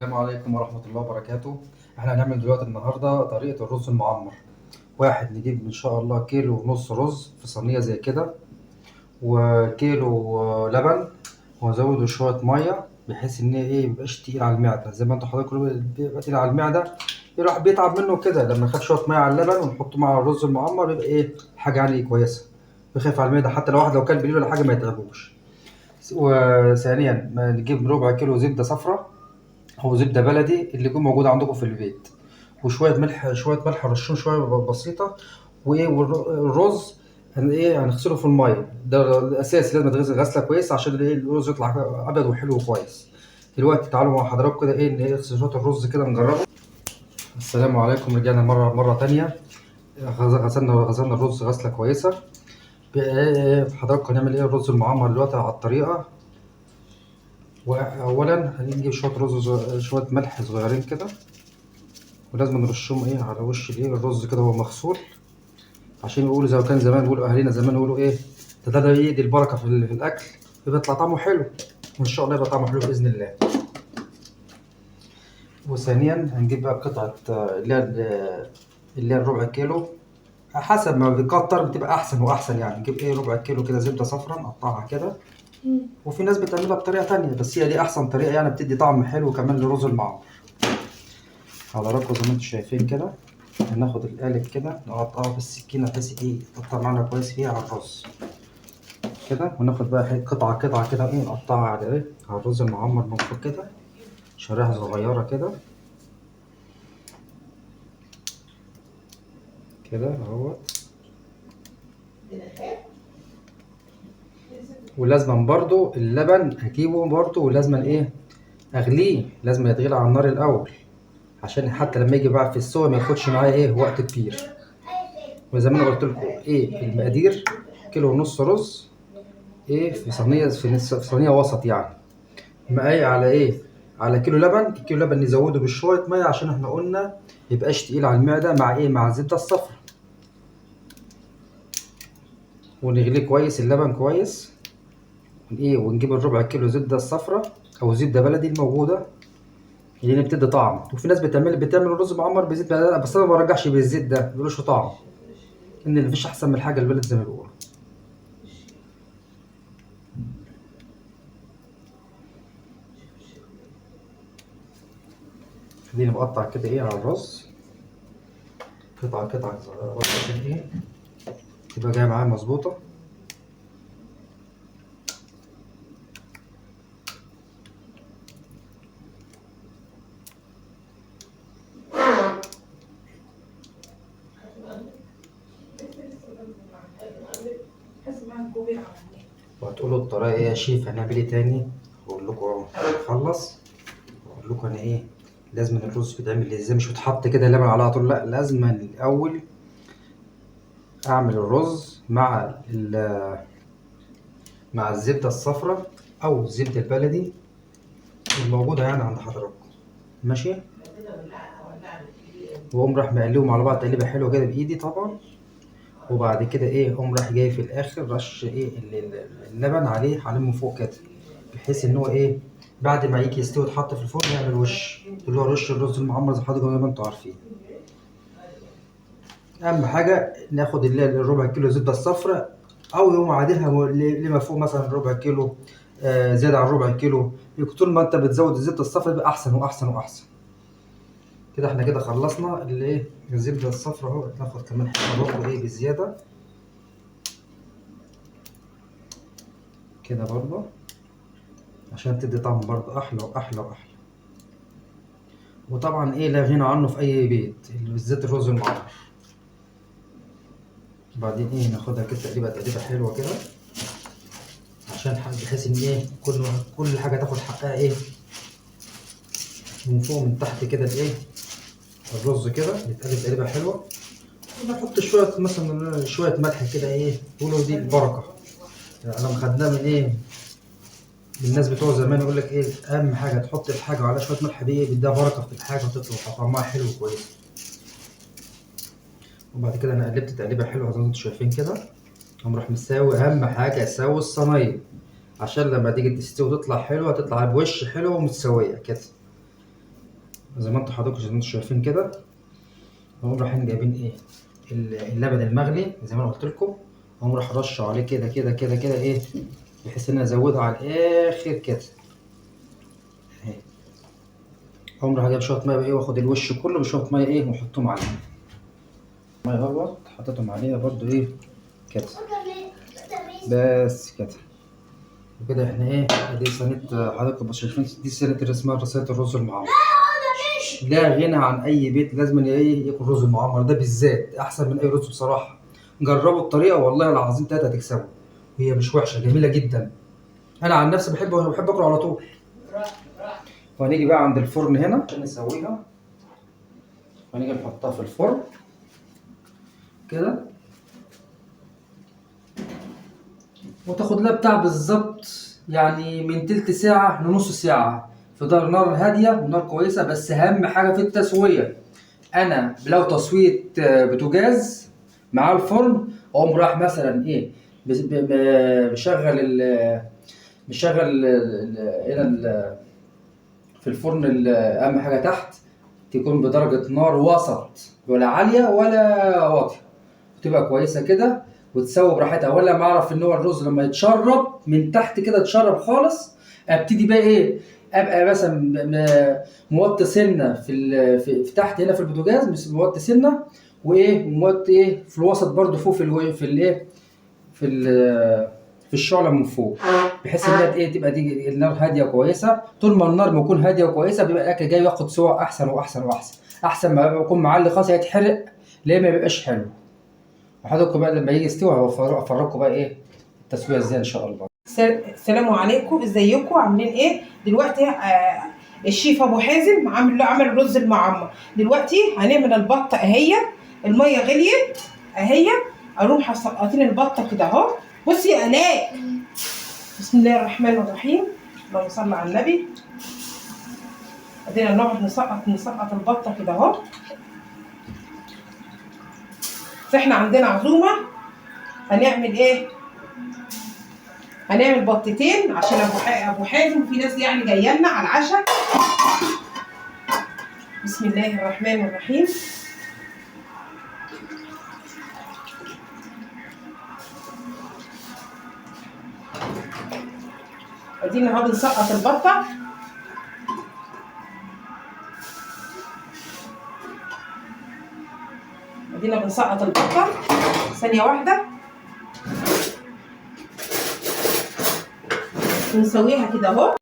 السلام عليكم ورحمة الله وبركاته. احنا هنعمل دلوقتي النهاردة طريقة الرز المعمر. واحد، نجيب ان شاء الله 1.5 كيلو رز في صينية زي كده، وكيلو لبن، ونزوده شوية مية بحيث ان ايه ميبقاش تقيل على المعدة. زي ما انتوا حضراتكم بيبقى تقيل على المعدة، الواحد بيتعب منه كده. لما نخاف شوية مية على اللبن ونحطه مع الرز المعمر بيبقى ايه حاجة يعني كويسة، بيخاف على المعدة حتى لو واحد لو كان بالليل ولا حاجة ما يتعبوش. وثانيا نجيب ربع كيلو زبدة صفراء أو زبدة بلدي اللي يكون موجود عندكم في البيت، وشوية ملح، شوية ملح رشهم شوية بسيطة. وإيه، والرز هنغسله في المية، ده الأساس، لازم يتغسل غسلة كويسة عشان الرز يطلع أبيض وحلو وكويس. دلوقتي تعالوا مع حضراتكم كده نغسل شوية الرز كده نجربه. السلام عليكم، رجعنا مرة تانية. غسلنا الرز غسلة كويسة. حضراتكم هنعمل إيه الرز المعمر دلوقتي على الطريقة. وأولاً هنجيب شوية رز شوية ملح صغيرين كده، ولازم نرشهم على وش الرز كده وهو مغسول، عشان يقولوا زي ما كان زمان بيقولوا أهالينا زمان يقولوا إيه، ده إيه، دي البركة في الأكل، بيطلع طعمه حلو، وإن شاء الله يبقى طعمه حلو بإذن الله. وثانياً هنجيب بقى قطعة، اللي هي الربع كيلو، حسب ما بتكتر بتبقى أحسن وأحسن يعني. نجيب ربع كيلو كده زبدة صفرا نقطعها كده، وفي ناس بتعملها بطريقة تانية، بس هي دي أحسن طريقة يعني، بتدي طعم حلو كمان للرز المعمر. حضراتكم زي ما انتم شايفين كده هناخد القالب كده نقطعه بالسكينة بحيث يتقطع معانا كويس فيها على الرز كده، وناخد بقى قطعة قطعة كده نقطعها على على الرز المعمر من فوق كده، شرايح صغيرة كده كده اهوت. ولازما برضو اللبن هجيبه برضو، ولازما اغليه، لازم يتغلى على النار الاول عشان حتى لما يجي بقى في السوا ما ياخدش معايا وقت كبير. وزي ما انا قلت لكم المقادير، 1.5 كيلو رز في صينيه، في صينيه وسط يعني، مقاي على على كيلو لبن. الكيلو لبن نزوده بشويه ميه عشان احنا قلنا ما يبقاش تقيل على المعده، مع مع الزبده الصفراء. ونغليه كويس اللبن كويس، ونجيب الربع كيلو زبده الصفراء او زبده بلدي الموجوده اللي بتدي طعم. وفي ناس بتعمل الرز معمر بزيت بلدي، بس انا ما برجحش بالزيت ده، ملوش طعم، ان اللي مفيش احسن من الحاجه البلد زي ما بيقولوا. خليني بقطع كده على الرز قطعه قطعه صغيره عشان تبقى جايه معايا مظبوطه. وهتقولوا الطريقه ايه يا شيف، هنعمل ايه تاني؟ هقول لكم اهو، هخلص واقول لكم انا لازم الرز بيتعمل ازاي. مش بيتحط كده لبن على طول، لا، لازم الاول اعمل الرز مع الزبده الصفراء او الزبده البلدي الموجوده عند حضراتكم، ماشي. واقوم راح مقلبهم على بعض تقليبه حلوه كده بايدي طبعا. وبعد كده اقوم راح جاي في الاخر رش اللبن عليه من فوق كده، بحيث ان هو بعد ما يجي يستوي ويتحط في الفرن يعمل وش، اللي هو وش الرز المعمر زي حضراتكم زي ما انتم عارفين. اهم حاجه ناخد اللي هي الربع كيلو زبده الصفراء او يقوم عادلها لما فوق مثلا ربع كيلو، زياده عن ربع كيلو. طول ما انت بتزود الزبده الصفراء يبقى احسن واحسن واحسن. كده احنا كده خلصنا الزبده الصفراء اهو. ناخد كمان حته برضه بزياده كده برضه عشان تدي طعم برضه احلى واحلى واحلى. وطبعا لا غنى عنه في اي بيت، بالذات الرز المعمر. بعدين ناخدها كده تقليبه تقليبه حلوه كده عشان بحيث ان كل حاجه تاخد حقها من فوق ومن تحت كده. الرز كده يتقلب تقليبه حلوه، ونحط شويه مثلا شويه ملح كده يقولوا دي البركه. انا خدناه من من الناس بتوع زمان، يقول لك اهم حاجه تحط الحاجه على شويه ملح، دي بيديها بركه في الحاجه وتطلع طعمها حلو كويس. وبعد كده انا قلبت تقليبه حلوه زي ما انتم شايفين كده. اقوم راح مساوي، اهم حاجه اساوي الصينيه عشان لما تيجي تستوي وتطلع حلوه تطلع بوش حلو ومتساويه كده. زي ما انتوا حضراتكم زي ما انتوا شايفين كده. نقوم رايحين جايبين ايه اللبن المغلي زي ما انا قلت لكم، اقوم راح رشه عليه كده كده كده كده ايه، بحيث ان انا ازودها على الاخر كده اهي. اقوم راح جايب شوية مية ايه، واخد الوش كله بشوية مية ايه واحطهم عليه مية اهوت، حطيتهم عليها برضو ايه كده بس كده. وكده احنا ايه ادي صينية حضراتكم شايفين دي صينية اللي اسمها صينية الرز المعمر. لا غنى عن اي بيت لازم ايه ياكل رز المعمر ده بالذات، احسن من اي رز بصراحة. جربوا الطريقة والله العظيم تلاتة هتكسبوا، هي مش وحشة جميلة جدا. انا عن نفسي بحب اكله على طول. وهنيجي بقى عند الفرن هنا عشان نسويها، وهنيجي نحطها في الفرن كده، وتاخد لها بتاع بالظبط يعني من تلت ساعة لنص ساعة في دار نار هادية ونار كويسة. بس أهم حاجة في التسوية، أنا لو تسوية بوتاجاز مع الفرن أقوم رايح مثلا إيه مشغل مشغل هنا في الفرن، أهم حاجة تحت تكون بدرجة نار وسط، ولا عالية ولا واطية، وتبقى كويسة كده وتسوي براحتها. ولا ما اعرف ان هو الرز لما يتشرب من تحت كده اتشرب خالص، ابتدي بقى ايه ابقى مثلا موطي سنة في تحت هنا في البوتاجاز، موطي سنة وايه وموطي ايه في الوسط برده فوق في الايه في الشعلة من فوق، بحيث ان هي ايه تبقى دي النار هادية وكويسة. طول ما النار بتكون هادية وكويسة بيبقى الاكل جاي ياخد سوا احسن واحسن واحسن، احسن ما يكون معلي خالص هيتحرق ليه ما بيبقاش حلو. وحضراتكم بقى لما يجي يستوي هفرجكم بقى ايه التسوية ازاي ان شاء الله. السلام عليكم، ازيكم عاملين ايه؟ دلوقتي الشيف ابو حازم عمل الرز المعمر. دلوقتي هنعمل البطة اهي، المية غليت اهي، اروح مسقطين البطة كده اهو. بصي يا الاء، بسم الله الرحمن الرحيم، اللهم صل على النبي. ادينا نقعد نسقط البطة كده اهو. فاحنا عندنا عزومة، هنعمل ايه؟ هنعمل بطتين عشان ابو حازم في ناس يعني جاية لنا على العشاء. بسم الله الرحمن الرحيم. ادينا اهو بنسقط البطة. ادينا بنسقط البطة. ثانية واحدة ونسويها كده اهو.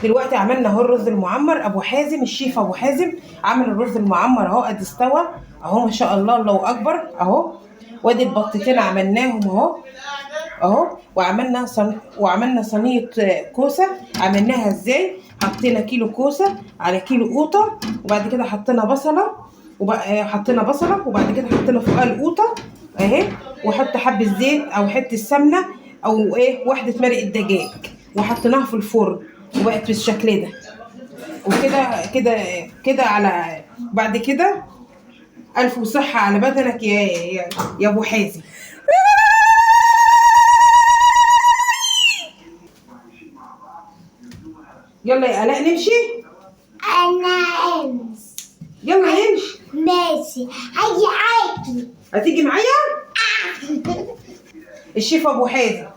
دلوقتي عملنا اهو الرز المعمر. ابو حازم الشيف ابو حازم عمل الرز المعمر اهو، ادي استوى اهو ما شاء الله، الله اكبر اهو. وادي البطتين عملناهم اهو اهو. وعملنا صينية كوسة. عملناها ازاي؟ حطينا كيلو كوسة على كيلو قوطه، وبعد كده حطينا بصله، وبعد كده حطينا فوقها القوطه اهي، وحط حبه زيت او حتة سمنه او ايه وحده مرق الدجاج، وحطيناها في الفرن وبقت بالشكل ده. وكده كده كده على بعد كده. الف وصحة على بدنك يا ابو حازم. يلا يا الاء نمشي. انا امس. يلا نمشي. ماشي، هاجي معاكي. هتيجي معايا؟ الشيف ابو حازم